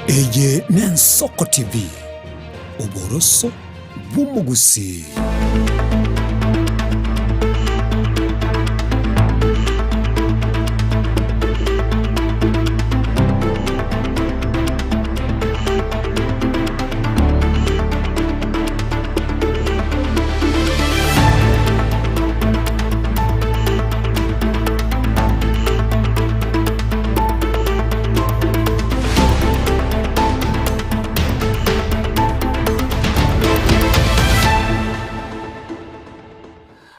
Eye n'Ensoko TV, oboroso bw'omogusii.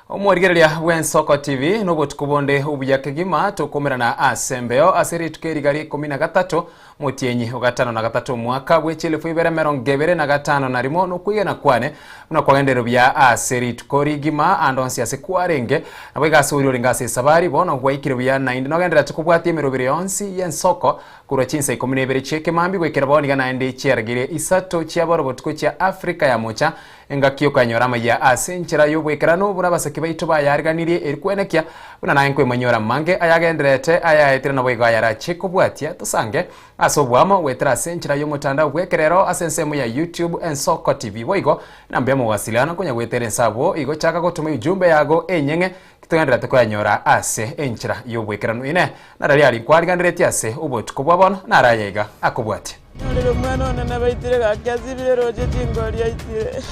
Omorigereria bw'Ensoko TV nobotuko bonde obuya kegima tokomerana ase embeo ase rituko eriga ria ikomi na gatato Motienyi o gatano na gatato omwaka bwe chielfu ibere emerongo ebere na gatano na rimo nokwegena kwane buna kwagenderire buya ase rituko rigima ande onsi ase kwarenge, naboigo ase oria orenge ase esabari, bono gwaikire buya naende nogendererete kobwatia emeroberi yonsi y'ensoko korwa chinsa ikomi na ibere chi'ekemambia goikera bono iga naende chiaragire isato chia bono botuko chia Afrika ya mocha Engaki okanyora amayia ase enchera y'oboikeranu buna abasake baito bayariganirie eri kwenekia buna naye nkoimanyora amange ayagendererete ayaetire naboigo ayarachie kobwatia tosange ase oboamo goetera ase enchera y'omotandao bw'ekerero ase ensemo ya YouTube Ensoko TV boigo nambuya mogwasiliana konya goetera ense abwo igo chaka gotoma ujumbe yago enyeng'e togendererete koyanyora ase enchera y'oboikeranu ine narari aria nkwariganeretie ase obotuko bwa bono naro aya iga akobwatia. Nyorire omwana one nabaitire gaki asibire roche chingori aitire.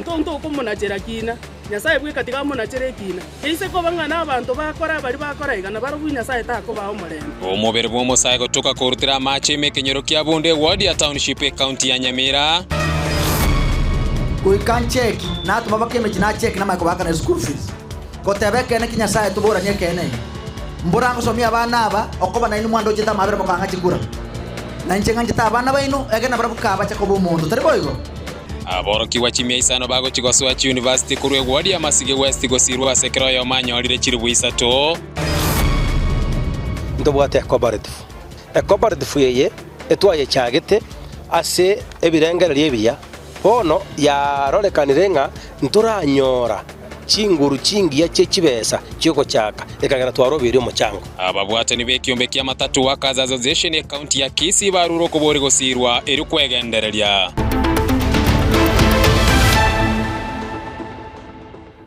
Ntonto okomonachera kina, Nyasae bweka tiga amonachere ekina. Eise koba ng'a nabanto bakora baria bakora iga, nabarobwo Nyasae takobaa omorembe. Omobere bw'omosae gotoka korutera amache ime ekenyoro kia Bunde eward ya Township ecounty ya Nyamira. Goika ncheki, natoma baka emechie nacheki namanye kobaakana eschool fees. Goteba ekeene ki Nyasae toboranie ekeene iga. Mbora ngosomia abana aba okoba nainwe mwandochete amabera mokang'a chikura. Na inche ng'anchete abana baino, egere nabarabwo kabacha koba omonto, tari boigo? Aborokigwa chimia isano bagochia gosoa chiyunivasiti korwa ewodi ya Masige West gosirwa ase kera oyomo anyorire chilifu isato. Ntobwate ecooperative. Ecooperative eye etwayechagete ase ebirengererio ebiya, bono yarorekanire ng'a ntoranyora chinguru chingiya chie chibesa chi'ogochaka, ekagera twarobeire omochango. Ababwatani b'ekiombe kia Matatu Workers Association ekaunti ya Kisii barure okobori gosirwa erio kwegendereria.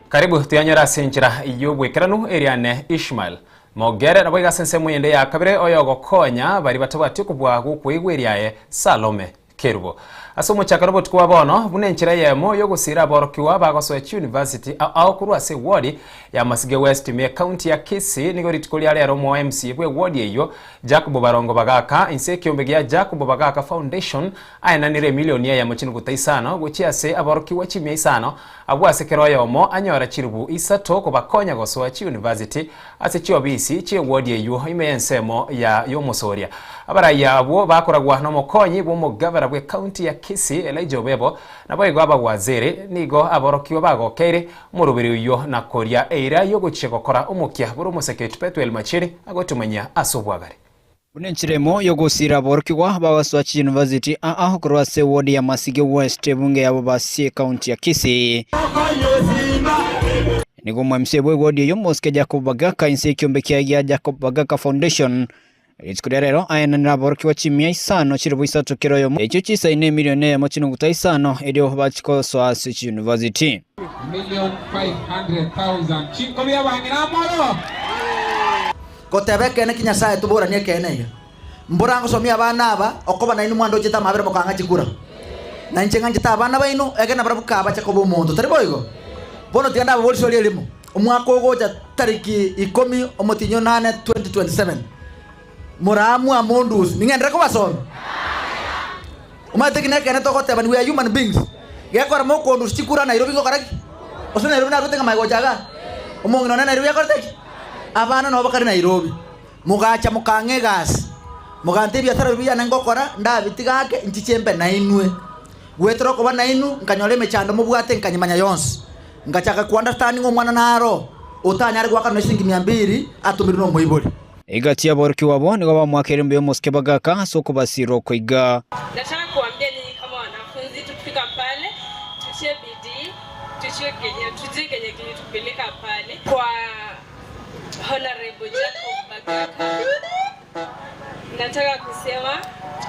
Karibu tuyanyore ase enchera y'obwekeranu eriane Ishmael Mogere naboigo ase ensemo yende ya kabere oyogokonya baria batabwati okobua gw'okoigwa eriaye Salome Kerubo. Ase omochakano obotuko bwa bono, buna enchera eyemo y'ogosiira aborokigwa bagosoa chiuniversity ao ao korwa ase ewodi ya Masige West ime ekaunti ya Kisii, nigo rituko ria rero omo MCA bw'ewodi eyio Jacob Barongo Bagaka inse ekiombe gia Jacob Bagaka Foundation aenanire emilioni eyemo chinuguta isano gochia ase aborokigwa chimia isano abwo ase kera oyomo anyora chilibu isato kobakonya gosoa chiuniversity Ase chiobisi chi'ewodi eyio ime y'ensemo ya y'omosoria, abaraiya abwo bakoragwa nomokonyi bw'omogavana bw'ecounty ya Kisii, Elijah Obebo, naboigo abawaziri, nigo aborokigwa bagokeire omoroberi oyio na koria eira y'ogochia gokora omokia bore omoseketi Pethuel Machiri agotumanyia ase obwagare. Buna enchera emo y'ogosiira aborokigwa b'abasoa chiyunivasiti aa korwa ase ewodi ya Masige West ebunge yabo basie ekaunti ya Kisii. Nigo omwemisia bw'ewodi eyio Mosike Jacob Bagaka inse y'ekiombe kiaye gia Jacob Bagaka Foundation rituko ria rero aenanire aborokigwa chimia isano chilifu isato kera oyomo echio chisaine emilioni eyemo chinuguta isano erio bachie gosoa ase chiyunivasiti. Goteba ekeene ki Nyasae toboranie ekeene iga. Mbora ngosomia abana aba okoba nainwe mwandochete amabera mokang'a chikura. Na inche ng'anchete abana baino, egere nabarabwo kabacha koba omonto, tari boigo? Bono tiga ndababorie riswali erimo, Omwaka ogocha tariki ikomi omotienyi o nane 2027, moraamue mondusi, ning'enderere kobasomia? Omanyete ki nekeene togoteba we are human beings, gekora mokondusia chikura Nairobi ngokora ki? Gose Nairobi narwete ng'a maye gocha igaa? Omong'ina one Nairobi akorete ki? Abana nabo bakare Nairobi, mogacha mokang'a egasi, moganta ebiasara biria biane ngokora, ndabitiga ake, nchiche mbe nainwe. Goetera okoba nainwe, nkanyora emechando mobwate nkanyemanya yonsi. Ngachaka ko understand ng'a omwana naro otanyare goakanwa esiringi mia mbiri atomirwe nomoibori. Egati y'aborokigwa abwo nigo bamoakeire mbuya omosike bagaka ase okobasiirwa oko iga. Nataka kuambia nyinyi kama wanafunzi tukifika pale tutie bidii tujue kenye tujue kenye kilitupeleka pale kwa Honorable Jacob Bagaka. Nataka kusema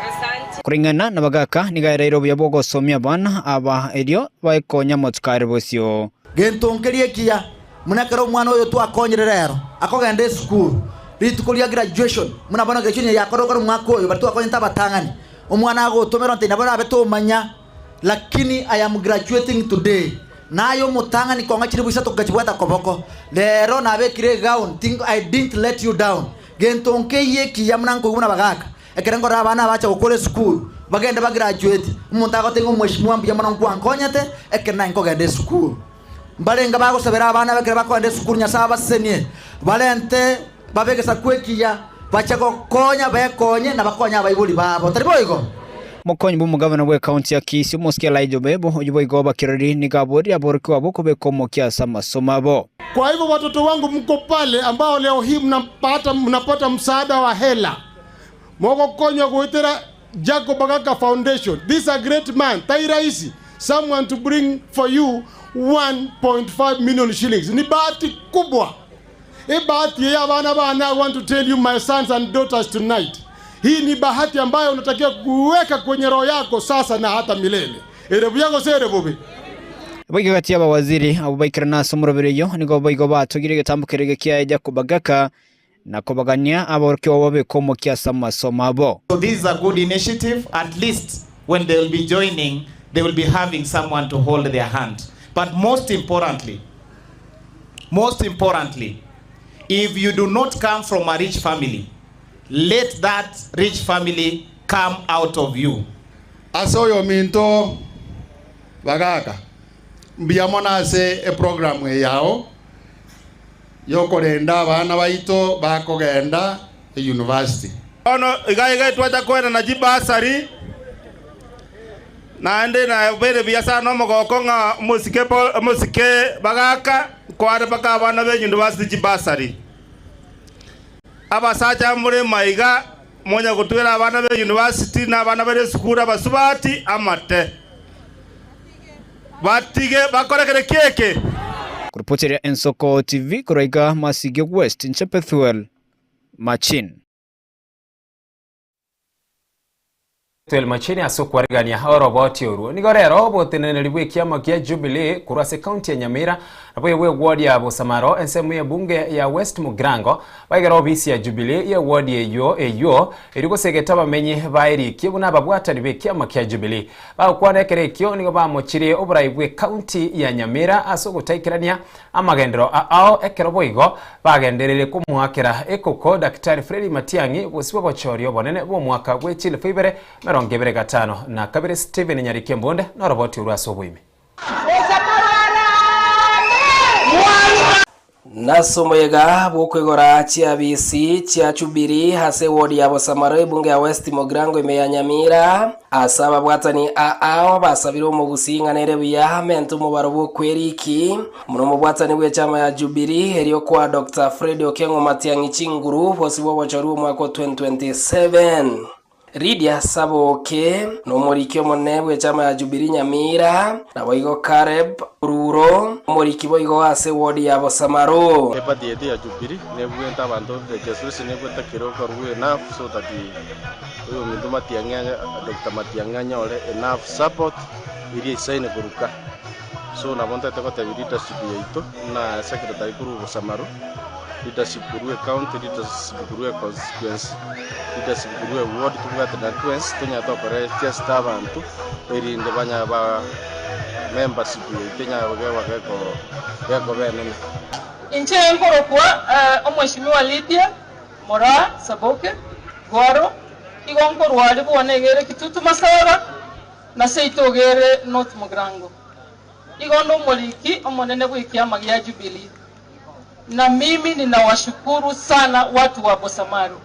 asante. Koreng'ana nabagaaka nigo aereire obuya bw'ogosomia abana aba erio baekonye amatuko are bosio. Gento nkeria ekiya buna ekero omwana oyo twakonyire rero akogenda esukuru, rituko ria graduation, buna bono graduation eye yakorire kore omwaka oyo baria twakonyete abatang'ani, omwana agotomerwa nti nabo orabe tomanya lakini I am graduating today. Naye omotang'ani kong'a chiribu isato nkachibwata koboko, rero nabekire egown, tingo I didn't let you down. Gento nkeiyo ekiya buna nkoigwa buna bagaka, Ekero nkorora abana abacha gokora esukuru, bagende bagraduate, omonto agoteba ng'a omweshimiwa mbuya mono nkwankonyete ekero naye nkogenda esukuru. Mbarenge bagosabera abana aba ekero bakogenda esukuru Nyasae abasesenie, barente babe egesaku ekiya, bache gokonya bekonye na bakonye abaibori babo. Tari boigo? Mokonyi bw'omogavana bw'ekaunti ya Kisii, Omosike Elijah Obebo, oyio boigo obakirori, nigo aborie aborokigwa abwo kobeka omokia ase amasomo abo. Kwa hivyo watoto wangu mko pale ambao leo hii mnapata, mnapata msaada wa hela mogokonywa goetera Jacob Bagaka Foundation. This a great man, tai rahisi someone to bring for you 1.5 million shillings. Ni bahati kubwa. Ebahati eye abana bane, I want to tell you my sons and daughters tonight. Hii ni bahati ambayo unatakiwa kuweka kwenye roho yako sasa na hata milele. Ere buya gose ere bobe? Boigo gati y'abawaziri abwo baikerana ase omoroberi oyio nigo boigo batogire egetambo keria kiaye Jacob Bagaka na kobagania aborokigwa babekwe omokia ase amasomo abo. So this is a good initiative, at least when they will be joining, they will be having someone to hold their hand. But most importantly, most importantly, if you do not come from a rich family, let that rich family come out of you. Ase oyominto bagaka, mbuya mono ase eprogramu eye yao yokorenda abana baito bakogenda eyunivasiti. Bono iga iga twacha koenana chibasari, naende nabeire buya sana omogoko ng'a omosike Paul omosike bagaka nkoare mpaka abana be university chibasari. Abasacha more maiga monya gotwera abana be university na abana bare esukuru abasubati amate. Batige bakore kere ki eke. Korupoteria Ensoko TV korwa iga Masigio West, inche Pethuel Machin. Pethuel Machin ase okwarigania oroboti orwo. Nigo rero oboteneneri bw'ekiama kia Jubilee korwa ase county ya Nyamira naboigo bw'eward ya Bosamaro ensemo y'ebunge ya West Mugirango baigere ofisi ya Jubilee y'eward eyio eyio erio gosegeta abamenyi baerikie buna ababwatani b'ekiama kia Jubilee. Bagokwana ekero ekio nigo bamochirie oborai bw'ecounty ya Nyamira ase ogotaikerania amagenderero ao ekero boigo bagendereire komoakera ekoko Daktari Freddy Matiang'i bosibwa obochori obonene bw'omwaka bwe chilifu ibere emerongo ebere gatano na kabere Stephen Nyariki Mbunde noroboti orwo ase oboime. Nase omoyega bw'okoigora chiabisi chia Jubilee ase ewodi ya Bosamaro ebunge ya West Mugirango ime ya Nyamira, ase ababwatani aao basabire omogusii ng'a nere buya amente omobaro bw'okweriki buna omobwatani bw'echama ya Jubilee erio koa Doctor Fred Okengo Matiang'i chinguru bosibwa obochori bw'omwaka o 2027. Lydia Saboke nomoriki omonene bw'echama ya Jubilee Nyamira, naboigo Caleb Oruro, omoriki boigo ase ward ya Bosamaro. Eparty yaito ya Jubilee nebwente abanto legislation nebwente kero okorwa enough so that oyominto Matiang'i Doctor Matiang'i anyore enough support eria eisaine koruka. So nabo ntagete gotebia leadership yaito buna secretary korwa Bosamaro. Leadership korwa ecounty, leadership korwa econstituency, leadership korwa eward tobwate na twensi tonyare tokora register abanto erinde banyare ba membership yaito enyare koba geko gekoba enene. Inche nkorokwa Omweshimiwa Lydia Moraa Saboke Gwaro, igo nkorwa aria bwane egere Kitutu Masaba, na seito ogere North Mugirango. Igo nomoriki omonene bw'ekiama gia Jubilee. Na mimi ninawashukuru sana watu wa Bosamaro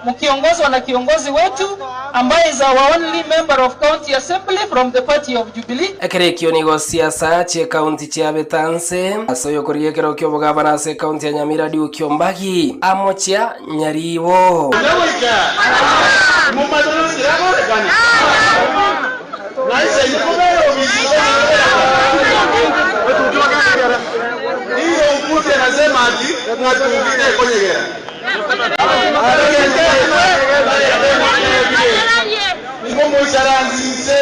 mkiongozwa na kiongozi wetu ambaye is our only member of county assembly from the party of Jubilee. Ekero ekio nigo siasa chi'ekaunti chiabete nse ase oyokorigia ekerero ki'obogavana ase ekaunti ya Nyamira Duke Ombagi amochia Nyaribo. Moisaranse inse,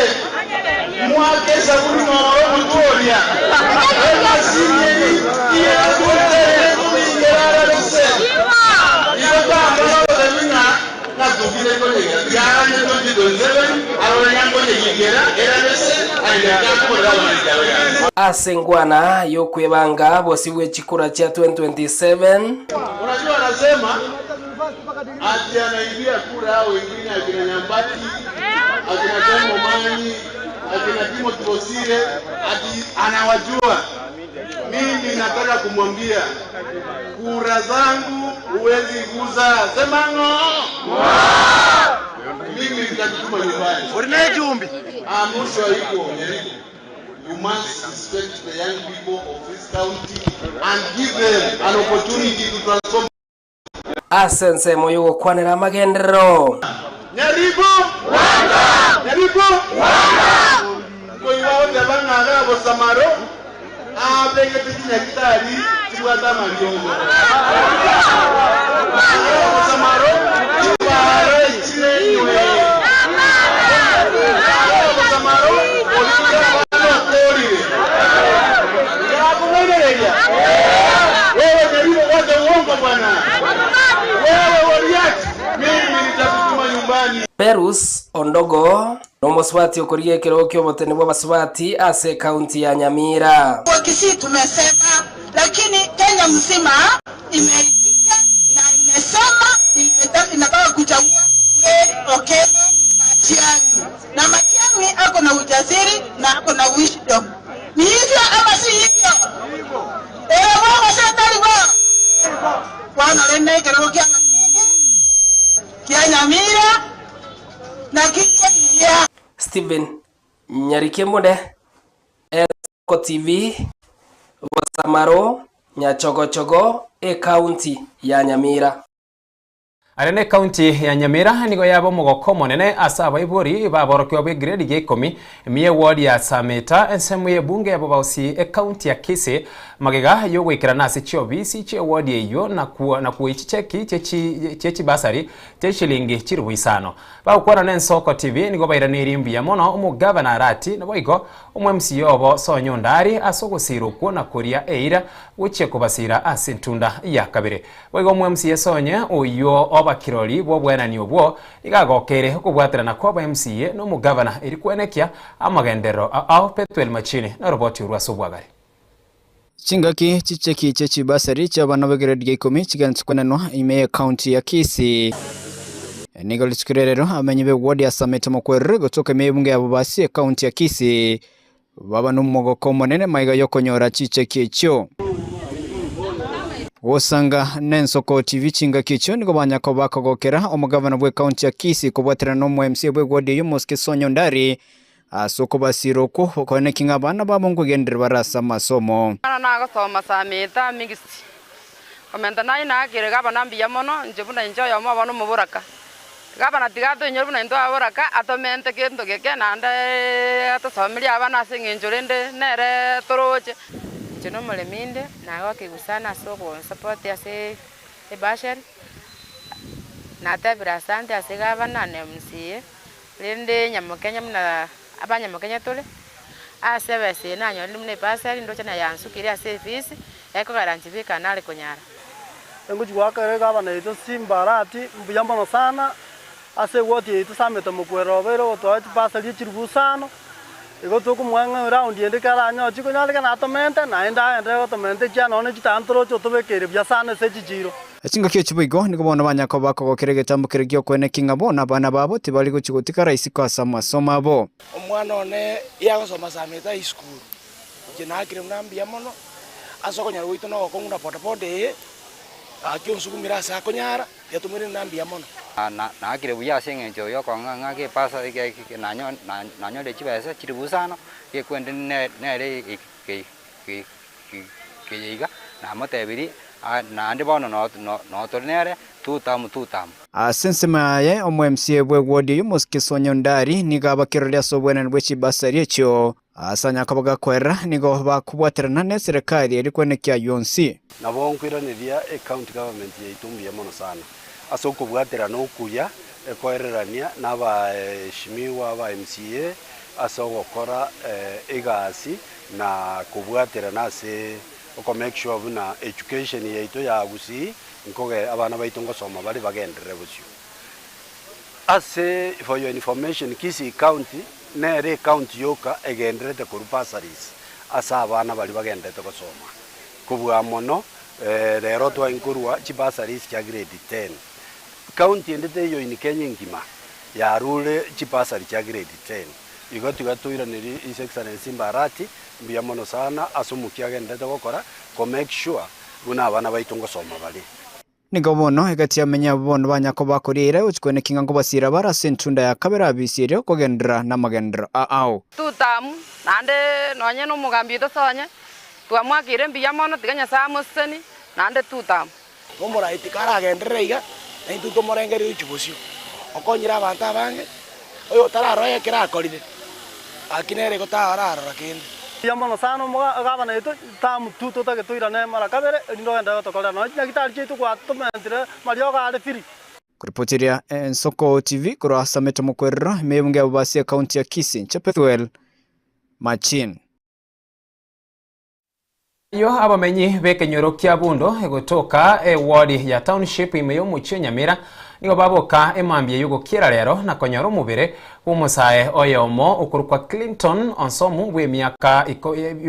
mwake esabuni morore omotwe oria, emashini eri igegotuta ere komingera arare se. Igo tamanya gotebi ng'a natokire konyegera, tiaganye 2027 arore ng'a nkonyegikera erare se, aye takorera abanto abe. Ase enkwana y'okwebanga bosio bwe chikura chia 2027. Unajua anasema ati anaibia kura hao wengine akina Nyambati, akina Tom Momanyi, akina Timothy Bosire, ati anawajua. Mimi nataka kumwambia kura zangu huwezi guza. Sema ng'o. Mimi nitakutuma nyumbani. Amusho iko Nyeriko. You must respect the young people of this county and give them an opportunity to transform. Ase ensemo y'ogokwanera amagenderero. Nyaribo! Nyaribo! Nkoigwa goteba ng'a iga Bosamaro abegete chinyagitari chibwate amariongo. Iga Bosamaro chibaro echire nywe. Iga Bosamaro orikire abana okorire. Yakong'ainereria? Wewe Nyaribo wacha uongo bwana. Wewe Woriach, mimi nitakutuma nyumbani. Perus Ondogo nomosubati okorigia ekerogo ki'obotene bw'abasubati ase ekaunti ya Nyamira. Kwa Kisii tumesema, lakini Kenya mzima imeitika na imesema inataka kuchagua Fred Okengo Matiang'i, na Matiang'i ako na ujasiri na ako na wisdom. Ni hivyo ama si hivyo? Bwana shetani bwana. Bwana rende kerogo kia Makubu, kia Nyamira na kichwa ya Stephen Nyarike Mbunde, Ensoko TV, Bosamaro, Nyachogochogo, Ekaunti ya Nyamira. Aria ne county ya Nyamira nigo yaba omogoko omonene ase abaibori b'aborokigwa b'egrade ya ikomi ime y'eward ya Sameta ensemo y'ebunge ya Bobausi ecounty ya Kisii magega y'ogoikerana ase chiobisi chi'eward eyio na na kuoyia chicheki chie chibasari chie chilingi chilifu isano. Bagokwana n'Ensoko TV nigo bairaneirie mbuya mono omogavana Arati naboigo omo-MCA obo Sonya Ondari ase ogosiira okwo na koria eira gochia kobasiira ase entunda ya kabere. Boigo omo-MCA Sonya oyio oba kirori bw'obwenani obwo iga agokeire okobwaterana kw'aba-MCA na omogavana eri kwenekia amagenderero ao Pethuel Machini noroboti orwo ase obwagare. Chingaki chicheki chie chibasari chi'abana b'egrade ya ikomi chigendererete kwenenwa ime y'ecounty ya Kisii. Nigo rituko ria rero abamenyi b'eward ya Samete Mokwerere gotoka ime y'ebunge ya Bobasi ecounty ya Kisii baba nomogoko omonene maiga y'okonyora chicheki echio. Gosanga n'Ensoko TV chingaki echio nigo banyakoba bakogokera omogavana bw'ecounty ya Kisii kobwaterana na omo MCA bw'eward eyio Mosike Sonya Ondari Ase okobasiira okwo, okoeneki ng'a abana babo nkogenderera bare ase amasomo. Omwana nagosoma Sameta Mixed. Komenta naye naakire gavana mbuya mono, inche buna inche oyomo obo nomoboraka. Gavana tiga atoinyore buna intwe ababoraka, atomente gento geke naende atosomerie abana ase eng'encho rende nere toroche. Inche nomoremi inde, nagokigwa sana ase ogonsupport ase ebursary, natebire asante ase gavana na MCA. Rende nyamokenya buna abanyamokenya tore, ase ebesa eye nanyorire buna ebasari ndoche naye yansukirie ase efisi, ekogera nchibeka nare konyara. Engochi goakera egavana yaito Simba Arati mbuya mono sana ase eward yaito Samete Mokwera obeire ogotoa chibasari echilifu isano, igo tokomoa ng'a eround ende ekero aranyore chikonyarekana atomente naende aenderere gotomenta ekiagera nonya ne chitanto toroche otobekeire buya sana ase echichiro. Chingaki echi boigo nigo bono banya koba bakogokera egetambo keria gi'okoeneki ng'a bo na abana babo tibari gochia gotigara isiko ase amasomo abo. Omwana one yagosoma Sameta High School, inche naakire buna mbuya mono ase okonyara gwaito na ogokong'u na bodaboda eye, gaki onsugumire ase akonyara, yatomire buna mbuya mono. Naakire buya ase eng'encho yokong'a ng'a gepasa nanyorire chibesa chilifu isano, gekwende nere Keye iga, namotebirie, Naende bono noo tore nere, tutamu tutamu. Ase ensemo yaye, omo-MCA bw'ewodi eyio Mosike Sonya Ondari nigo abakerore ase obwenani bwe chibasari echio ase anyare gakoerera nigo bakobwaterana neserekari eria kwenekia ayio onsi. Nabo nkoiraneria ecounty government yaito mbuya mono sana ase okobwaterana okuya. ekoererania na abaheshimiwa aba MCA ase ogokora egasi na kobwaterana ase oko make sure buna education yaito ya Gusii nkoge abana baito ngosoma bare bagenderere bosio. Ase for your information Kisii County nere ecounty yoka egendererete korwa bursaries ase abana baria bagendererete gosoma. Kobua mono rero twainkorwa chibursaries chia grade ten. County ende teiyo in Kenya engima yarure chibursary chia grade ten. Igo tiga toiranerie His Excellency Mbarati mbuya mono sana ase omokia agendererete gokora ko make sure buna abana baito ngosoma bare. Nigo bono egati y'amenye abo bono banya koba koria eira gochia kweneki ng'a nkobasiira bare ase entunda ya kabere abisi eria kogenderera namagenderero ao. Tutamu, naende nonye nomogambi oito sonye, twamwakeire mbuya mono, tiga Nyasae amosesenie, naende tutamu. Omoraai tikaragenderere iga, na intwe tomorengererie gochia bosio. Okonyire abanto abange, oyo otararora ekero akorire, gaki nere igo tararora kende. Mbuya mono sana omogabana oito tamu tu totagete toirane mara kabere erinde ogenderere gotokorera nonya chinyagitari chiaito gwatomentire mariogo are free. Kuripotiria Ensoko TV korwa ase amete mokwerero ime y'ebunge ya Bobasi ekaunti ya Kisii, inche Pethuel Machin. Ayio abamenyi b'ekenyoro kia Bundo egotoka eward ya Township ime y'omochie o Nyamira nigo baboka emambia y'ogokiera rero na konyora omobere bw'omosae oyomo okorokwa Clinton Onsomu bw'emiaka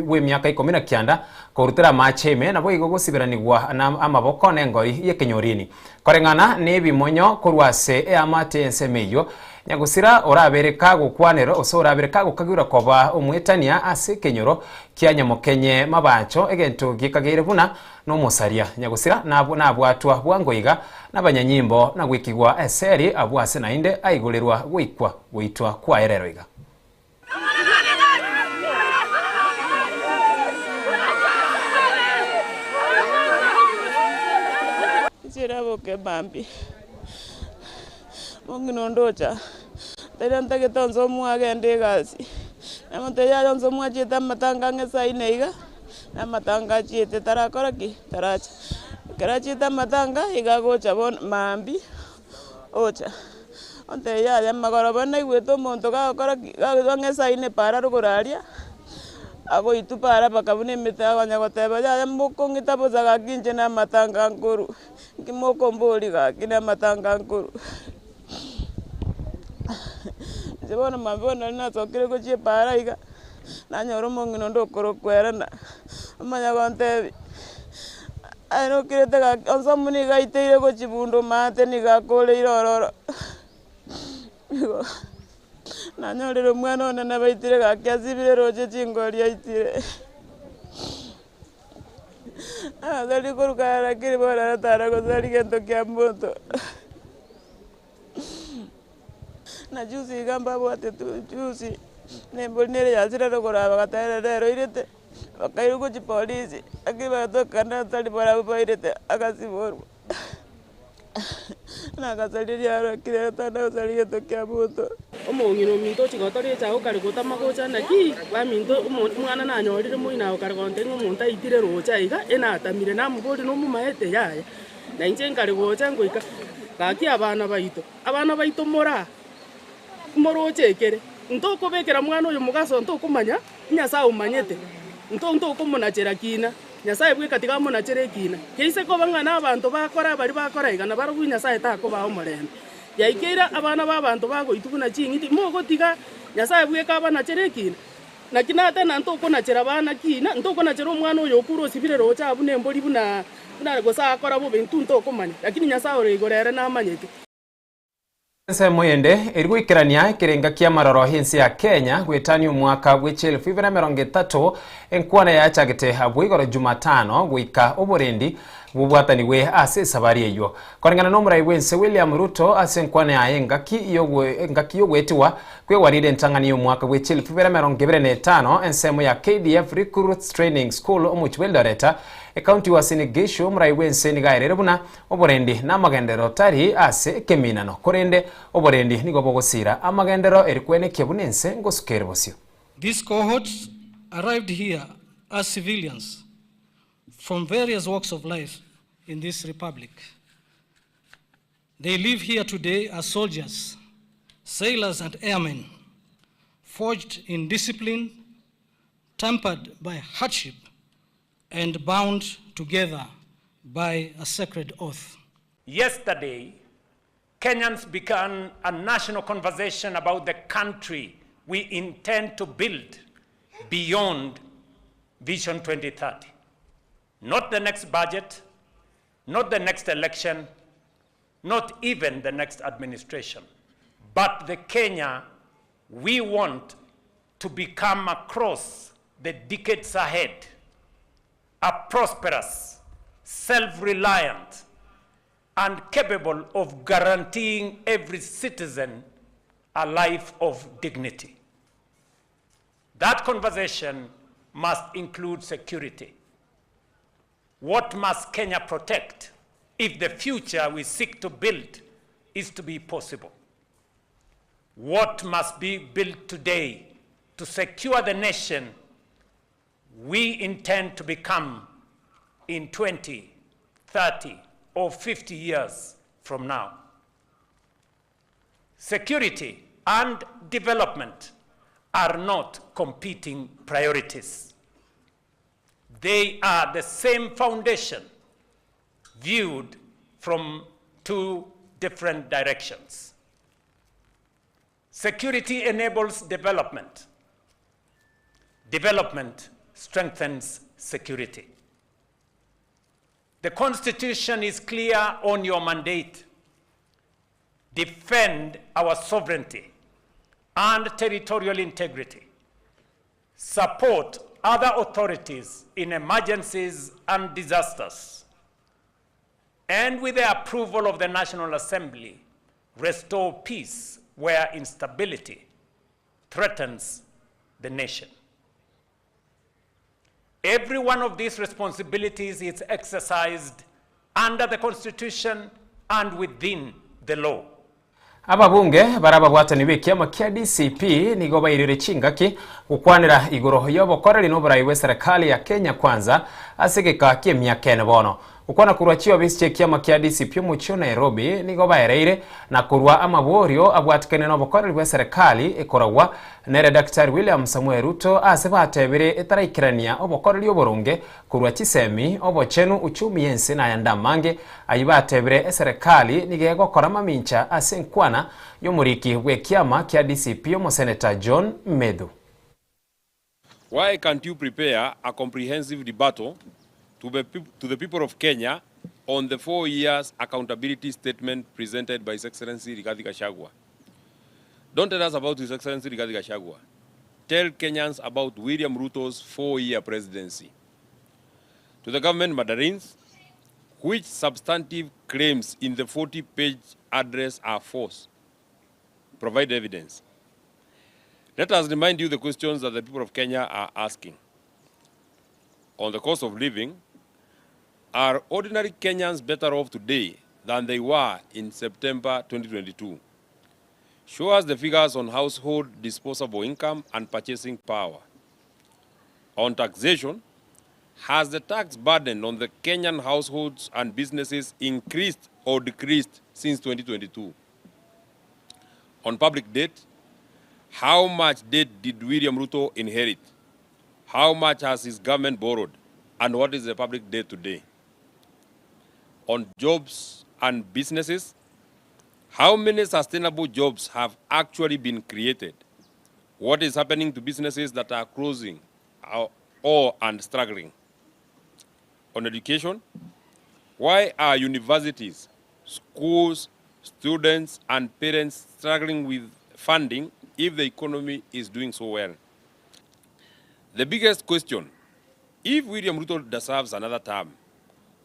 bw'emiaka ikomi na kianda korutera amache ime naboigo gosiberanigwa na amaboko n'engori y'ekenyorini. Koreng'ana nebimonyo korwa ase eamate y'ensemo eyio, nyagosira orabere kagokwanera gose orabere kagokagirwa koba omwetania ase ekenyoro kia nyamokenye mabacho, egento gekageire buna nomosaria. Nyagosira nabwatwa bwango iga nabanyanyimbo na goikigwa eseri abwo ase naende aigorerwa goikwa goitwa kwaye rero iga. Inche naboka mambia, omong'ina onde ocha, ntaria ntagete onsi omoe agende egasi, namotebia yaya onsi omoe achiete amatanga ang'e saa ine iga, na amatanga achiete tarakora ki? Taracha. Ekero achiete amatanga, iga agocha bono mambia, ocha. Ontebia yaya magoroba naigwete omonto gagokora ki? Gagokora ng'a esaini para rogoro aria, agoitwa para mpaka buna emete akonya goteba yaya mokong'ita bosa gaki inche na amatanga nkorwa, nki mokomboria gaki na amatanga nkorwa. Inche bono mambia bono nari nasokire gochia epara iga, nanyora omong'ina onde okorokwa Elena, omanya gontebia. Aye nokirete gaki, onsi omonto nigo aiteire gochia bunda omanyete nigo akoreire ororo. Igo nanyorire omwana one nabaitire gaki asibire roche chingori aitire. Tari koruka lakini bono aratara gosari gento kia monto. Na juzi iga mbabwate tu juzi, na embori nere yachire rogoro aba bagateba rero oirete. Bakairwa gochia polisi, lakini bagatoka natari barabwo bairete agasiborwa. Na agasaria riaro kera tana gosaria gento kia monto. Omong'ina ominto ochia gotoria echago kare gotama gocha naki baminto omo omwana nanyorire moino ago kare gontebia ng'a omonto aitire roche aiga enatamire namoboria nomomaete yaya. Na inche nkare gocha ngoika gaki abana baito, abana baito moraa. Moroche ekere, ntokobekera mwana oyo mogaso ntokomanya, Nyasae omanyete, nto ntokomonachera kina, Nyasae bweka tiga amonachere ekina. Keise koba ng'a nabanto bakora baria bakora iga, nabarobwo Nyasae takobaa omorembe. Yaikeire abana b'abanto bagoitwa buna ching'iti, mogotiga Nyasae bweka abanachere ekina? Naki natena ntokonachera abana kina, ntokonachera omwana oyo okure osibire roche aa buna embori buna buna gose akora bobe, intwe ntokomanya, lakini Nyasae ore igoro ere namanyete. Ensemo ende eri goikerania ekerenga ki'amaroro ense ya Kenya goetania omwaka bwe chielfu ibere emerongo etato enkwana yachagete abwo igoro Jumatano goika oborendi bobwatanigwe ase esabari eyio. Koreng'ana n'omorai bw'ense William Ruto ase enkwana yaye engaki engaki y'ogoetigwa kw'egwaride entang'ani y'omwaka bwe chielfu ibere emerongo ebere na etano ensemo ya KDF Recruits Training School omochie bw'Eldoret ekaunti Uasin Gishu omorai bw'ense nigo aerire buna Oborendi namagenderero tari ase ekeminano, korende oborendi nigo bogosiira amagenderero eri kwenekia buna ense ngosuka ere bosio. These cohorts arrived here as civilians from various walks of life in this republic. They live here today as soldiers, sailors and airmen, forged in discipline, tempered by hardship, and bound together by a sacred oath. Yesterday, Kenyans began a national conversation about the country we intend to build beyond Vision 2030. Not the next budget, not the next election, not even the next administration, but the Kenya we want to become across the decades ahead a prosperous, self reliant, and capable of guaranteeing every citizen a life of dignity. That conversation must include security. What must Kenya protect if the future we seek to build is to be possible? What must be built today to secure the nation we intend to become in 20, 30, or 50 years from now? Security and development are not competing priorities. They are the same foundation viewed from two different directions. Security enables development. Development strengthens security. The Constitution is clear on your mandate. Defend our sovereignty and territorial integrity. Support other authorities in emergencies and disasters. And with the approval of the National Assembly, restore peace where instability threatens the nation. Every one of these responsibilities is exercised under the Constitution and within the law. Ababunge baria ababwatani b'ekiama kia DCP nigo bairire chingaki gokwanera igoro y'obokoreri na oborai bw'eserekari ya Kenya Kwanza ase egeka ki'emiaka ene bono. Gokwana korwa chiobisi chi'ekiama kia DCP omochie o Nairobi nigo baereire na korwa amaborio abwatikane n'obokoreri bw'eserekari ekoragwa nere Daktari William Samoei Ruto ase batebire etaraikerania obokoreri oboronge korwa chisemi, obochenu, uchumi y'ense nayande amange ayio batebire eserekari nigo egokora mamincha ase enkwana y'omoriki bw'ekiama kia DCP omoseneta John Methu. Why can't you prepare a comprehensive rebuttal to the, to the people of Kenya on the four years accountability statement presented by His Excellency Rigathi Gachagua? Don't tell us about His Excellency Rigathi Gachagua. Tell Kenyans about William Ruto's four-year presidency. To the government mandarins, which substantive claims in the 40-page address are false? Provide evidence. Let us remind you the questions that the people of Kenya are asking. On the cost of living, are ordinary Kenyans better off today than they were in September 2022? Show us the figures on household disposable income and purchasing power. On taxation, has the tax burden on the Kenyan households and businesses increased or decreased since 2022? On public debt, how much debt did William Ruto inherit? How much has his government borrowed? And what is the public debt today? On jobs and businesses, how many sustainable jobs have actually been created? What is happening to businesses that are closing or and struggling? On education, why are universities, schools, students, and parents struggling with funding if the economy is doing so well? The biggest question, if William Ruto deserves another term,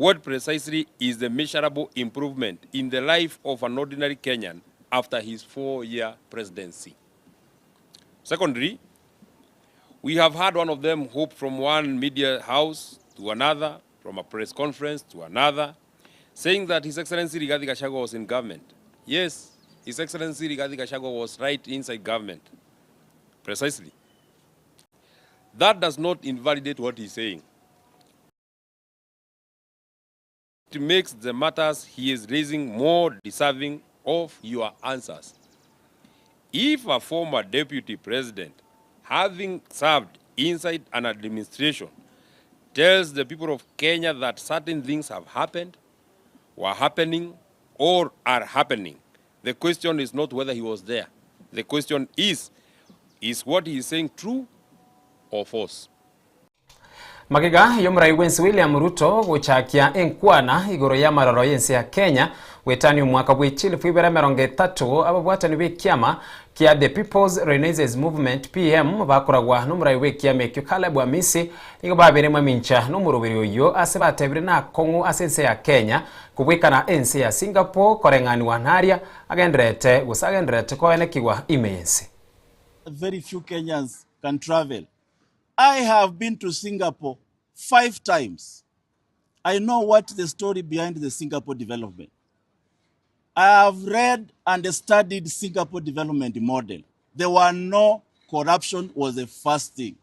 what precisely is the measurable improvement in the life of an ordinary Kenyan after his four-year presidency? Secondly, we have had one of them hope from one media house to another, from a press conference to another, saying that His Excellency Rigathi Gachagua was in government. Yes, His Excellency Rigathi Gachagua was right inside government. Precisely. That does not invalidate what he's saying. It makes the matters he is raising more deserving of your answers. If a former deputy president, having served inside an administration, tells the people of Kenya that certain things have happened, were happening, or are happening, the question is not whether he was there. The question is, is what he is saying true or false? Magega y'omorai bw'ense William Ruto gochakia enkwana igoro y'amaroro y'ense ya Kenya goetania omwaka bwe chilifu ibere emerongo etato, ababwatani b'ekiama kia The People's Renaissance Movement, PM, bakoragwa n'omorai bw'ekiama ekio Caleb Amisi nigo babeire mamincha n'omoroberi oyio ase batebire nakong'u ase ense ya Kenya kobwekana ense ya Singapore koreng'anigwa naria agendererete gose agendererete koenekigwa ime y'ense. Very few Kenyans can travel. I have been to Singapore 5 times. I know what the story behind the Singapore development. I have read and studied Singapore development model. There were no corruption was the first thing.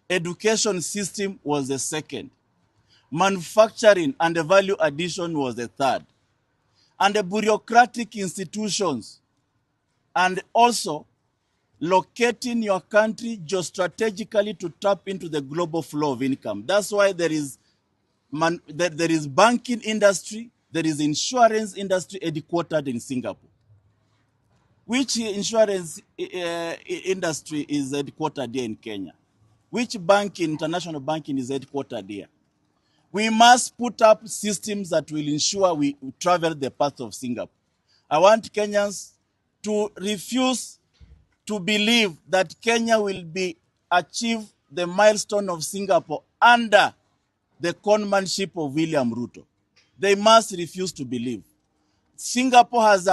Education system was the second. Manufacturing and the value addition was the third. And the bureaucratic institutions, and also locating your country geostrategically to tap into the global flow of income. That's why there is man, there, there is banking industry, there is insurance industry headquartered in Singapore. Which insurance industry is headquartered here in Kenya? Which banking, international banking is headquartered here? We must put up systems that will ensure we travel the path of Singapore. I want Kenyans to refuse to believe that Kenya will be achieve the milestone of Singapore under the conmanship of William Ruto. They must refuse to believe. Singapore has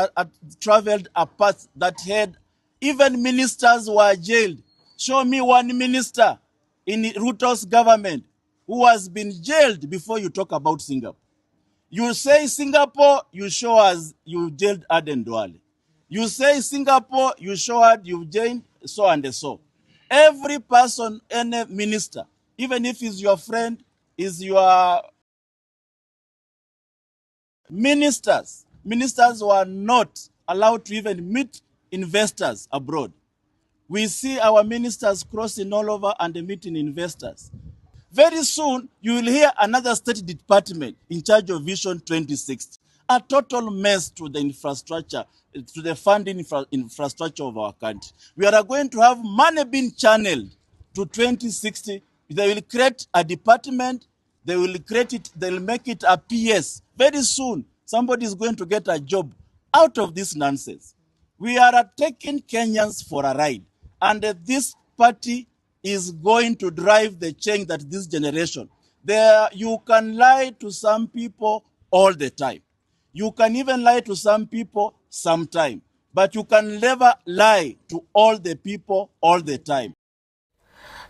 traveled a path that had even ministers were jailed. Show me one minister in Ruto's government who has been jailed before you talk about Singapore. You say Singapore, you show us you jailed Aden Duale. You say Singapore, you show us you jailed so and so. Every person, any minister, even if he's your friend, is your ministers. Ministers were not allowed to even meet investors abroad. We see our ministers crossing all over and meeting investors. Very soon, you will hear another state department in charge of Vision 2060. A total mess to the infrastructure, to the funding infrastructure of our country. We are going to have money being channeled to 2060. They will create a department. They will create it. They will make it a PS. Very soon, somebody is going to get a job out of this nonsense. We are taking Kenyans for a ride. And this party is going to drive the change that this generation. There, you can lie to some people all the time. You can even lie to some people sometime. But you can never lie to all the people all the time.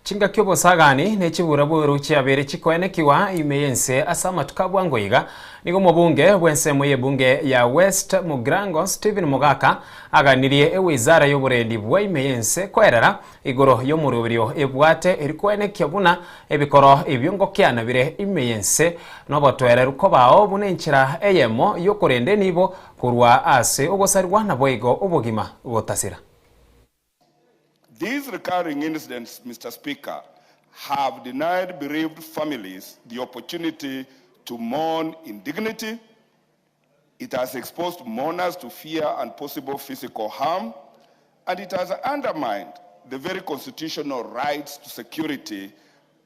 Chingaki obosagani ne chibura-buru chiabere chikoenekiwa ime y'ense ase amatuko a bwango iga, nigo omobunge bw'ensemo y'ebunge ya West Mugirango Stephen Mogaka aganirie ewizara y'oborendi bwa ime y'ense koerera igoro y'omoroberio ebwate eri koenekia buna ebikoro ebio ngokiana bire ime y'ense nobotoereru kobao buna enchera eyemo y'okorenda enibo korwa ase ogosarigwa naboigo obogima gotasira. These recurring incidents, Mr. Speaker, have denied bereaved families the opportunity to mourn in dignity. It has exposed mourners to fear and possible physical harm, and it has undermined the very constitutional rights to security,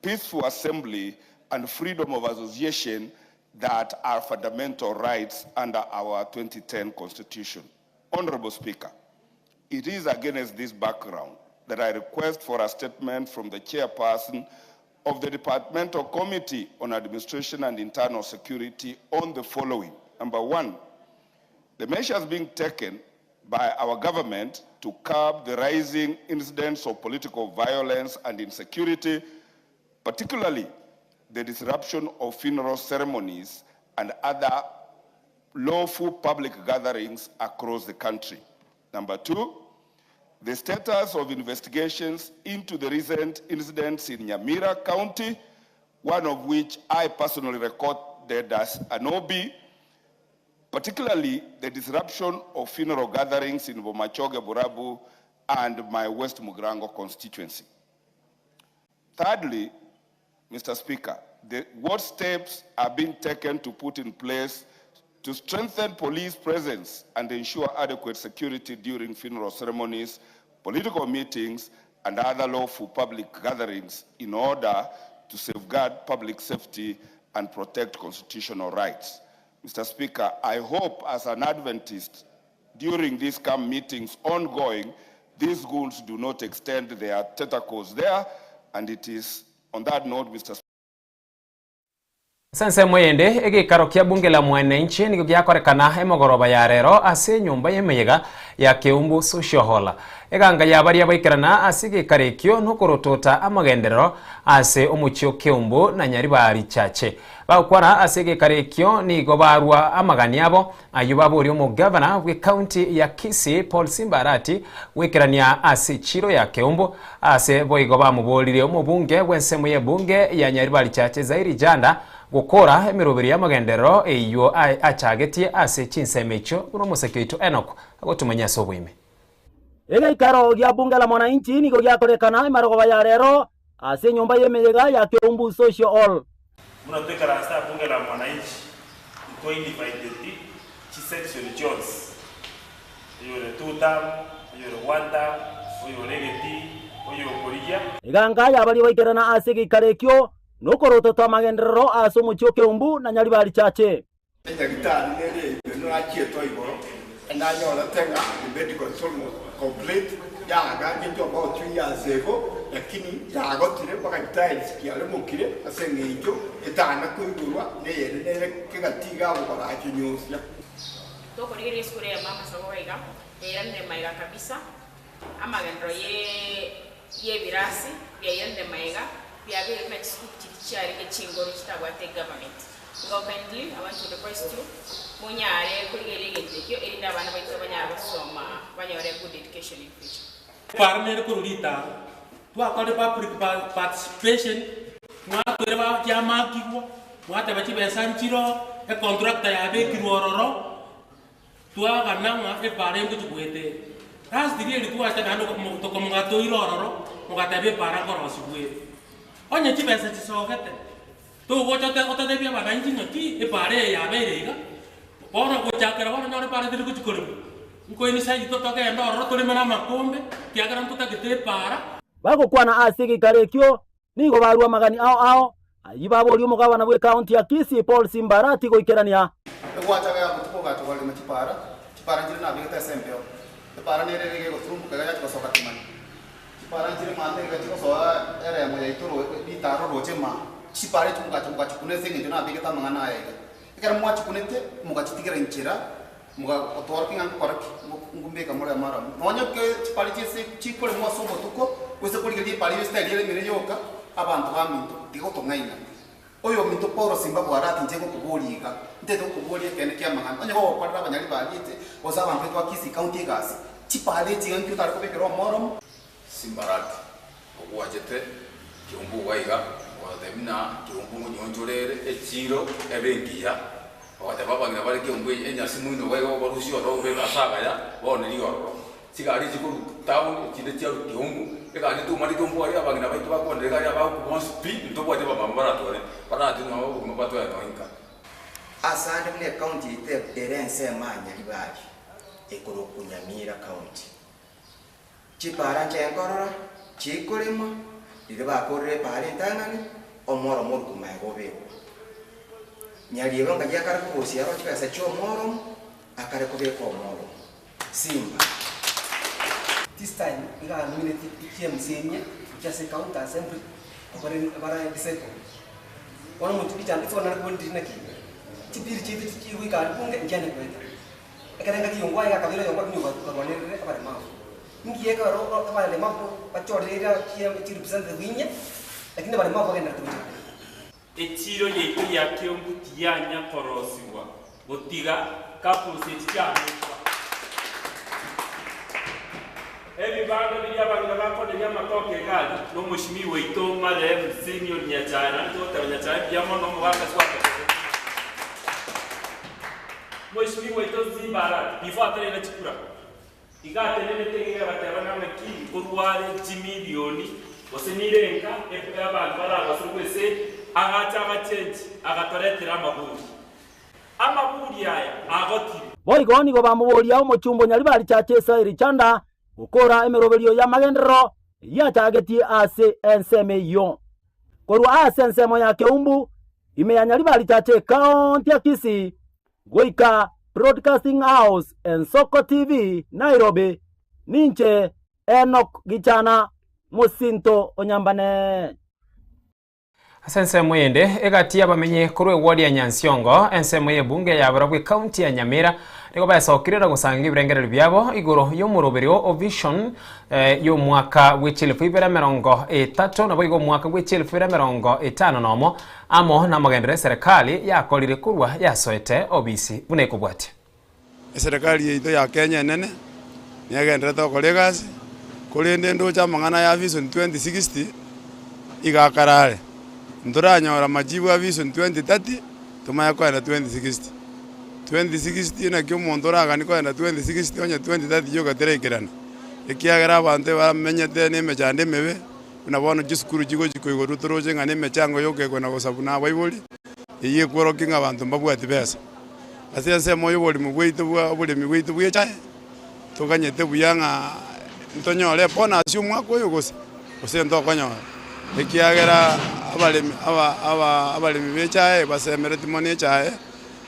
peaceful assembly, and freedom of association that are fundamental rights under our 2010 Constitution. Honorable Speaker, it is against this background that I request for a statement from the chairperson of the Departmental Committee on Administration and Internal Security on the following. Number one, the measures being taken by our government to curb the rising incidents of political violence and insecurity, particularly the disruption of funeral ceremonies and other lawful public gatherings across the country. Number two, the status of investigations into the recent incidents in Nyamira County, one of which I personally dead as an OB, particularly the disruption of funeral gatherings in Bomachoge, Borabu, and my West Mugirango constituency? Thirdly, Mr. Speaker, what steps are being taken to put in place to strengthen police presence and ensure adequate security during funeral ceremonies, political meetings, and other lawful public gatherings in order to safeguard public safety and protect constitutional rights? Mr. Speaker, I hope as an Adventist, during these camp meetings ongoing, these goons do not extend their tentacles there, and it is on that note, Mr. Ase ensemo eyende, egeikaro kia Bunge la Mwananchi nigo giakorekana emogoroba ya rero ase enyomba y'emeyega ya Keumbu Social Hall. Eganga ya baria baikerana ase egeikaro ekio nokorotota amagenderero ase omochie o Keumbu na Nyaribari Chache. Bagokwana ase egeikaro ekio nigo barua amagani abo ayio baboria omogavana bw'ecounty ya Kisii Paul Simba Arati goikerania ase echiro ya Keumbu Ase boigo bamoborire omobunge bw'ensemo y'ebunge ya Nyaribari Chache Zairi Janda gokora emeroberi y'amagenderero eyio achagetie ase chinsemo echio buna omoseke oito Enock agotumanyia ase oboime. Egeikaro gia Bunge la Mwananchi nigo giakorekana emarogoba ya rero ase enyomba y'emeyega ya Keumbu Social Hall. Buna toikaranse aa Bunge la Mwananchi, ntwaindivideti chisection chionsi, oyore two term, oyore one term, oyore egetii, oyokorigia. Eganga y'abaria baikerana ase egeikaro ekio nokorotota amagenderero ase omochie o Keumbu na Nyaribari Chache. Enyagitari nere ime norachietwe igoro, nanyorete ng'a the medical is almost complete, yaagachetwe about 2 years ago, lakini yagotire mpaka tiles chiaremokire ase eng'encho etana koigorwa neyende nere kegati iga agokorachenyosia. Tokorigereria esukuru eyemo amasomo iga, yairanire maiga kabisa, amagenderero ye y'ebirasi biairanire maiga, biabeire buna chisukuru chiria chiarenge chingoro chitabwate egovernment. Igo kindly, I want to request you, monyare korigereria egento ekio erinde abana baito banyare gosoma banyore good education in future. Kwaro nere korwa ritaro, twakore public participation, mwatoire ba chiamakigwa, mwateba chibesa nchiroo, econtractor yabekirwe ororo, twagana ng'a epara engochi goeta ere. Last rieri twacha naende tokomogatoira ororo, mogateba epara nkorosigwa ere. Onye chibesa chisogete, togocha ote otatebia abananchi ng'a ki, epara eye yabeire iga, bono gochakera bono onyore epara teri gochi koremwa. Nkoini seito togende ororo toreme na amakombe, kiagera ntotagete epara. Bagokwana ase egeikaro ekio, nigo barua amagani ao ao, ayio baboria omogabana bw'ekaunti ya Kisii Paul Simbarati goikerania. Egwacha gaya botuko ogacha kwarema chipara, chipara nchire nabegete ase embeo, epara nere ere iga egoturumboka iga yacha gosoka kimani. Chipara nchire mate iga chigosoa eremo yaito ritaro roche maa. Chipara echi mogacha mogachikuna ase eng'encho nabegete amang'ana aya iga. Ekero mwachikunete, mogachitigera inchera, moga-otworokia ng'a nkokora ki? Nkombeka more maramu. Nonya ke chipara chi'ense chikoremwa ase obotuko, gose korigereria epara eyio esitari eremire yoka, abanto baminto, tiga gotong'aina. Oyominto Paulo simba bware ati inche ngokoboria iga, ntete gokoboria ekeene ki'amang'ana, onye gogokorera abanyari bariete, gose abanto baito ba Kisii County egasi, chipara echi iga nki otare kobekera omoromo? Simbarati, ogwachete kiombe iga iga, ogatebia buna kiombe ngonyonchore ere echiro ebe engiya, ogateba abang'ina bare kiombe enyasi moino iga iga obarusie ororo obeke ase agaya, bono riria ororo. Chigari echi korwa town, echinde chiarwa Kiumbu, egari etomane Kiumbu aria abang'ina baito bakondera egari abagokwa bonsi pi, ntobwati abamama baratware, baratwe nabo obogima batware nonye nka. Asande buna ecounty yaito ere ensemo aa Nyaribari, ekorokwa Nyamira County. Chipaara nchaye nkorora chikoremwa, riria bakorire epaara entang'ani, omworomo orokwa magega obekwa. Nyariebo ngayia akare kogosia aro chibesa chi'omworomo, akare kobeka omworomo. Simba. This time iga nominate chi'MCA gochia ase county assembly abare bare disabled. Bono omonto richando bono nare kobua ndiri naki, chipiri chiaito chigoika aria bunge nchiane goeta. Ekero engaki yongwa iga akabeire oyongo akinye okarwanerere abaremavu. Inki ekero abaremavu bachorire ira chirepresentative inye, lakini abaremavu bagendererete gochandeka. Echiiro yaito ya Kiombu tiyanya korosigwa gotiga couples echi chiabekwa. Ebibanda biria abang'ina bakoneria amatoke egari na omoshimiwa oito marehemu Simeon Nyachae, naende togoteba Nyachae mbuya mono omogaka ase gwatokoreire. Mheshimiwa oito Simba Arati, before ataraira chikura, iga atenenete iga agateba ng'a naki nkorwa are chimilioni gose nire enka abanto baragoserwe ase agacha agachenchi agatoretera amaburi. Amaburi aya agotire. Boigo nigo bamoboria omochumba o Nyaribari Church Israel Chanda gokora emeroberio y'amagenderero eyio achagetie ase ensemo eyio. Korwa ase ensemo ya Keumbu, ime ya Nyaribari Church Ekaonti ya Kisii, goika Broadcasting House Ensoko TV, Nairobi, ninche Enock Gichana, mosinto o Nyambane. Ase ensemo ende, egati y'abamenyi korwa eward ya Nyansiongo, ensemo y'ebunge ya barabwo ecounty ya Nyamira, nigo besokire na gosanga ebirengererio biabo igoro y'omoroberio o vision y'omwaka bwe chielfu ibere emerongo etato naboigo omwaka bwe chielfu ibere emerongo etano nomo amo namagenderero eserekari yakorire korwa yasoete obisi buna ekobwatia. Eserekari yaito ya Kenya enene negendererete gokora egasi, korende ndoche amang'ana ya Vision 2060 iga akarare. Ntoranyora amajibu a Vision 2030 tomanye kogenda 2060. 2060 naki omonto oraganie kogenda 2060 onye 2030 yoka teraikerana, ekiagera abanto ebamenyete na emechando emebe, buna bono chisukuru chigochi koigorwa toroche ng'a na emechango yoka ekona gosabwa na abaibori, eyio ekworokia ng'a abanto mbabwati besa. Ase ensemo y'oborimo bwaito bwa oboremi bwaito bw'echae, toganyete buya ng'a ntonyore ebonus y'omwaka oyo gose, gose ntokonyora, ekiagera abaremi aba aba abaremi b'echae basemeretie mono echae,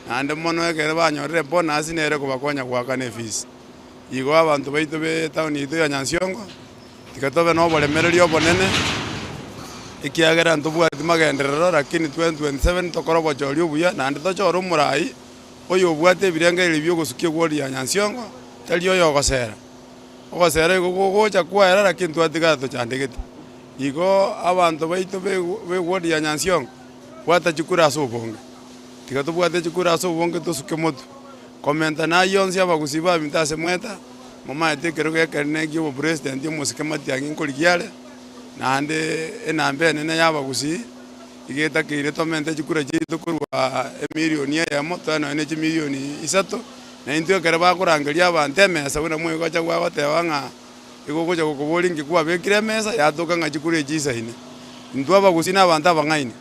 naende mono ekero banyorire ebonus nere ekobakonya goakana efees. Igo abanto baito ba etown yaito ya Nyansiongo, tiga tobe na oboremereria obonene, ekiagera ntobwati magenderero lakini 2027 tokore obochori obuya naende tochore omorai oyo obwate ebirengererio bia ogosukia egwori ya Nyansiongo, tari oyo ogosera. Ogosera igo gogocha kwaera lakini twatigara tochandegete. Igo abanto baito ba egwori ya Nyansiongo, bwata chikura ase obonge, tiga tobwate chikura ase obonge tosuke motwe. Komenta nayio onsi abagusii baminto ase mweta, momaete ekerogo ekenene ki'obopresidenti omosike Matiang'i nkorigia are, naende enamba enene y'abagusii iga etakeire tomente chikura chiaito korwa emilioni eyemo toe nonya ne chimilioni isato, na intwe ekero bakorangeria abanto emesa buna mwegocha gwagoteba ng'a igo ogocha gokoboria inki kwabekire emesa yatoka ng'a chikura echi isaine. Intwe abagusii na abanto abang'aini.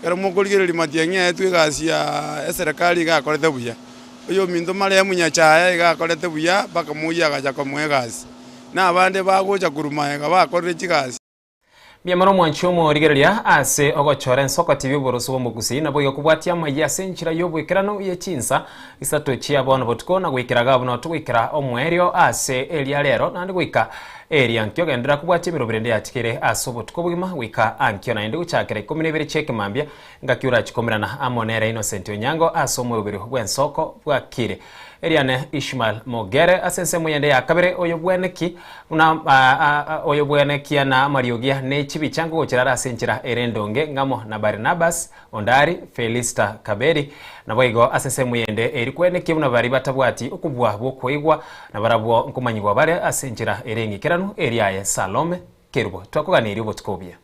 Ekero mokorigereria matiang'i aetwe egasi ya eserekari iga akorete buya. Oyominto marehemu Nyachae iga akorete buya mpaka moyio agacha komoa egasi. Na abande bagocha korwa magega bakorire chigasi. Mbuya mono omwanchi omorigereria ase ogochora ensoko TV oboroso bw'omogusii naboigo kobwatia amayia ase enchera y'oboikeranu ye chinsa isato chia bono botuko na goikera iga buna togoikera omoerio ase eria rero naende goika Erio ankio genderera kobwatia emeroberi ende yachikire ase obotuko obogima goika ankio naende gochakera ikomi na ibere chi'ekemambia, engaki orachikomerana amo nere Innocent Onyango ase omoroberi bw'ensoko bwakire. Eriane Ishmael Mogere ase ensemo yende ya kabere oyo bweneki buna oyo bwenekia na amariogia ne chibicha nkogochera are ase enchera ere endonge ng'amo na Barnabas Ondari, Felista Kaberi, naboigo ase ensemo eyende eri kwenekia buna baria batabwati okobua gw'okoigwa, na barabwo nkomanyigwa bare ase enchera ere eng'ikeranu, eria aye Salome Kerubo. Twakoganeirie obotuko obuya.